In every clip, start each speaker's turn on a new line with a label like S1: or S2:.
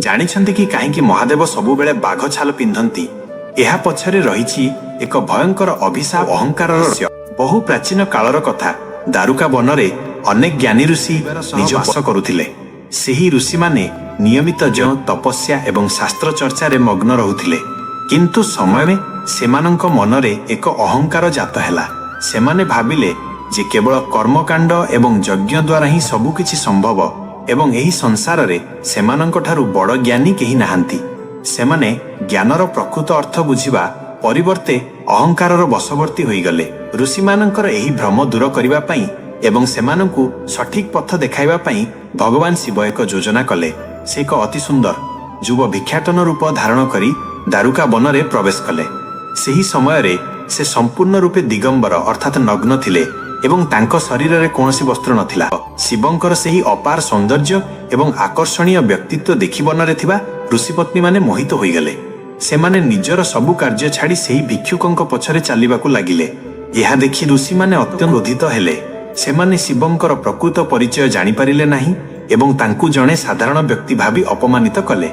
S1: ଜାଣିଛନ୍ତି କି କାହିଁକି ମହାଦେବ ସବୁବେଳେ ବାଘ ଛାଲ ପିନ୍ଧନ୍ତି? ଏହା ପଛରେ ରହିଛି ଏକ ଭୟଙ୍କର ଅଭିଶାପ, ଅହଙ୍କାରର ରହସ୍ୟ। ବହୁ ପ୍ରାଚୀନ କାଳର କଥା। ଦାରୁକା ବନରେ ଅନେକ ଜ୍ଞାନୀ ଋଷି ନିଜ ବାସ କରୁଥିଲେ। ସେହି ଋଷିମାନେ ନିୟମିତ ଯେଉଁ ତପସ୍ୟା ଏବଂ ଶାସ୍ତ୍ର ଚର୍ଚ୍ଚାରେ ମଗ୍ନ ରହୁଥିଲେ। କିନ୍ତୁ ସମୟରେ ସେମାନଙ୍କ ମନରେ ଏକ ଅହଙ୍କାର ଜାତ ହେଲା। ସେମାନେ ଭାବିଲେ ଯେ କେବଳ କର୍ମକାଣ୍ଡ ଏବଂ ଯଜ୍ଞ ଦ୍ୱାରା ହିଁ ସବୁକିଛି ସମ୍ଭବ ଏବଂ ଏହି ସଂସାରରେ ସେମାନଙ୍କଠାରୁ ବଡ଼ ଜ୍ଞାନୀ କେହି ନାହାନ୍ତି। ସେମାନେ ଜ୍ଞାନର ପ୍ରକୃତ ଅର୍ଥ ବୁଝିବା ପରିବର୍ତ୍ତେ ଅହଙ୍କାରର ବଶବର୍ତ୍ତୀ ହୋଇଗଲେ। ଋଷିମାନଙ୍କର ଏହି ଭ୍ରମ ଦୂର କରିବା ପାଇଁ ଏବଂ ସେମାନଙ୍କୁ ସଠିକ ପଥ ଦେଖାଇବା ପାଇଁ ଭଗବାନ ଶିବ ଏକ ଯୋଜନା କଲେ। ସେ ଏକ ଅତି ସୁନ୍ଦର ଯୁବ ଭିକ୍ଷାଟନ ରୂପ ଧାରଣ କରି ଦାରୁକା ବନରେ ପ୍ରବେଶ କଲେ। ସେହି ସମୟରେ ସେ ସମ୍ପୂର୍ଣ୍ଣ ରୂପେ ଦିଗମ୍ବର, ଅର୍ଥାତ୍ ନଗ୍ନ ଥିଲେ ଏବଂ ତାଙ୍କ ଶରୀରରେ କୌଣସି ବସ୍ତ୍ର ନଥିଲା। ଶିବଙ୍କର ସେହି ଅପାର ସୌନ୍ଦର୍ଯ୍ୟ ଏବଂ ଆକର୍ଷଣୀୟ ବ୍ୟକ୍ତିତ୍ୱ ଦେଖି ବନରେ ଥିବା ଋଷିପତ୍ନୀମାନେ ମୋହିତ ହୋଇଗଲେ। ସେମାନେ ନିଜର ସବୁ କାର୍ଯ୍ୟ ଛାଡ଼ି ସେହି ଭିକ୍ଷୁକଙ୍କ ପଛରେ ଚାଲିବାକୁ ଲାଗିଲେ। ଏହା ଦେଖି ଋଷିମାନେ ଅତ୍ୟନ୍ତ କ୍ରୋଧିତ ହେଲେ। ସେମାନେ ଶିବଙ୍କର ପ୍ରକୃତ ପରିଚୟ ଜାଣିପାରିଲେ ନାହିଁ ଏବଂ ତାଙ୍କୁ ଜଣେ ସାଧାରଣ ବ୍ୟକ୍ତି ଭାବି ଅପମାନିତ କଲେ।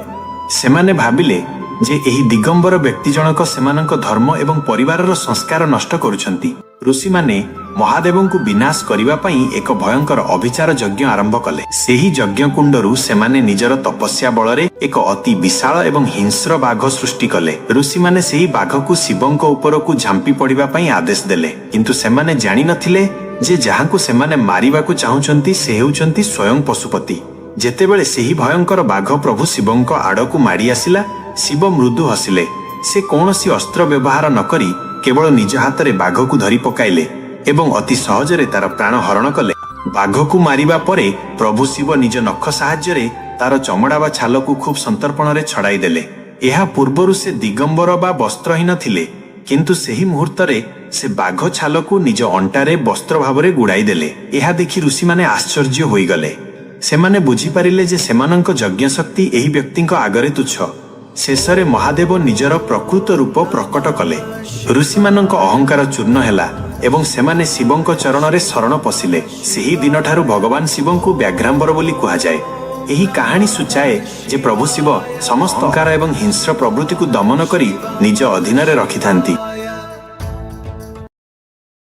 S1: ସେମାନେ ଭାବିଲେ ଯେ ଏହି ଦିଗମ୍ବର ବ୍ୟକ୍ତି ଜଣକ ସେମାନଙ୍କ ଧର୍ମ ଏବଂ ପରିବାରର ସଂସ୍କାର ନଷ୍ଟ କରୁଛନ୍ତି। ଋଷିମାନେ ମହାଦେବଙ୍କୁ ବିନାଶ କରିବା ପାଇଁ ଏକ ଭୟଙ୍କର ଅଭିଚାର ଯଜ୍ଞ ଆରମ୍ଭ କଲେ। ସେହି ଯଜ୍ଞ କୁଣ୍ଡରୁ ସେମାନେ ନିଜର ତପସ୍ୟା ବଳରେ ଏକ ଅତି ବିଶାଳ ଏବଂ ହିଂସ୍ର ବାଘ ସୃଷ୍ଟି କଲେ। ଋଷିମାନେ ସେହି ବାଘକୁ ଶିବଙ୍କ ଉପରକୁ ଝାମ୍ପି ପଡ଼ିବା ପାଇଁ ଆଦେଶ ଦେଲେ। କିନ୍ତୁ ସେମାନେ ଜାଣିନଥିଲେ ଯେ ଯାହାଙ୍କୁ ସେମାନେ ମାରିବାକୁ ଚାହୁଁଛନ୍ତି, ସେ ହେଉଛନ୍ତି ସ୍ୱୟଂ ପଶୁପତି। ଯେତେବେଳେ ସେହି ଭୟଙ୍କର ବାଘ ପ୍ରଭୁ ଶିବଙ୍କ ଆଡ଼କୁ ମାଡ଼ି ଆସିଲା, ଶିବ ମୃଦୁ ହସିଲେ। ସେ କୌଣସି ଅସ୍ତ୍ର ବ୍ୟବହାର ନ କରି କେବଳ ନିଜ ହାତରେ ବାଘକୁ ଧରି ପକାଇଲେ ଏବଂ ଅତି ସହଜରେ ତାର ପ୍ରାଣ ହରଣ କଲେ। ବାଘକୁ ମାରିବା ପରେ ପ୍ରଭୁ ଶିବ ନିଜ ନଖ ସାହାଯ୍ୟରେ ତାର ଚମଡ଼ା ବା ଛାଲକୁ ଖୁବ୍ ସନ୍ତର୍ପଣରେ ଛଡ଼ାଇ ଦେଲେ। ଏହା ପୂର୍ବରୁ ସେ ଦିଗମ୍ବର ବା ବସ୍ତ୍ରହୀନ ଥିଲେ, କିନ୍ତୁ ସେହି ମୁହୂର୍ତ୍ତରେ ସେ ବାଘ ଛାଲକୁ ନିଜ ଅଣ୍ଟାରେ ବସ୍ତ୍ର ଭାବରେ ଗୁଡ଼ାଇ ଦେଲେ। ଏହା ଦେଖି ଋଷିମାନେ ଆଶ୍ଚର୍ଯ୍ୟ ହୋଇଗଲେ। ସେମାନେ ବୁଝିପାରିଲେ ଯେ ସେମାନଙ୍କ ଯଜ୍ଞ ଶକ୍ତି ଏହି ବ୍ୟକ୍ତିଙ୍କ ଆଗରେ ତୁଚ୍ଛ। ଶେଷରେ ମହାଦେବ ନିଜର ପ୍ରକୃତ ରୂପ ପ୍ରକଟ କଲେ। ଋଷିମାନଙ୍କ ଅହଙ୍କାର ଚୂର୍ଣ୍ଣ ହେଲା ଏବଂ ସେମାନେ ଶିବଙ୍କ ଚରଣରେ ଶରଣ ପଶିଲେ। ସେହି ଦିନଠାରୁ ଭଗବାନ ଶିବଙ୍କୁ ବ୍ୟାଘ୍ରାମ୍ବର ବୋଲି କୁହାଯାଏ। ଏହି କାହାଣୀ ସୂଚାଏ ଯେ ପ୍ରଭୁ ଶିବ ସମସ୍ତ ଅହଙ୍କାର ଏବଂ ହିଂସ୍ର ପ୍ରବୃତ୍ତିକୁ ଦମନ କରି ନିଜ ଅଧୀନରେ ରଖିଥାନ୍ତି।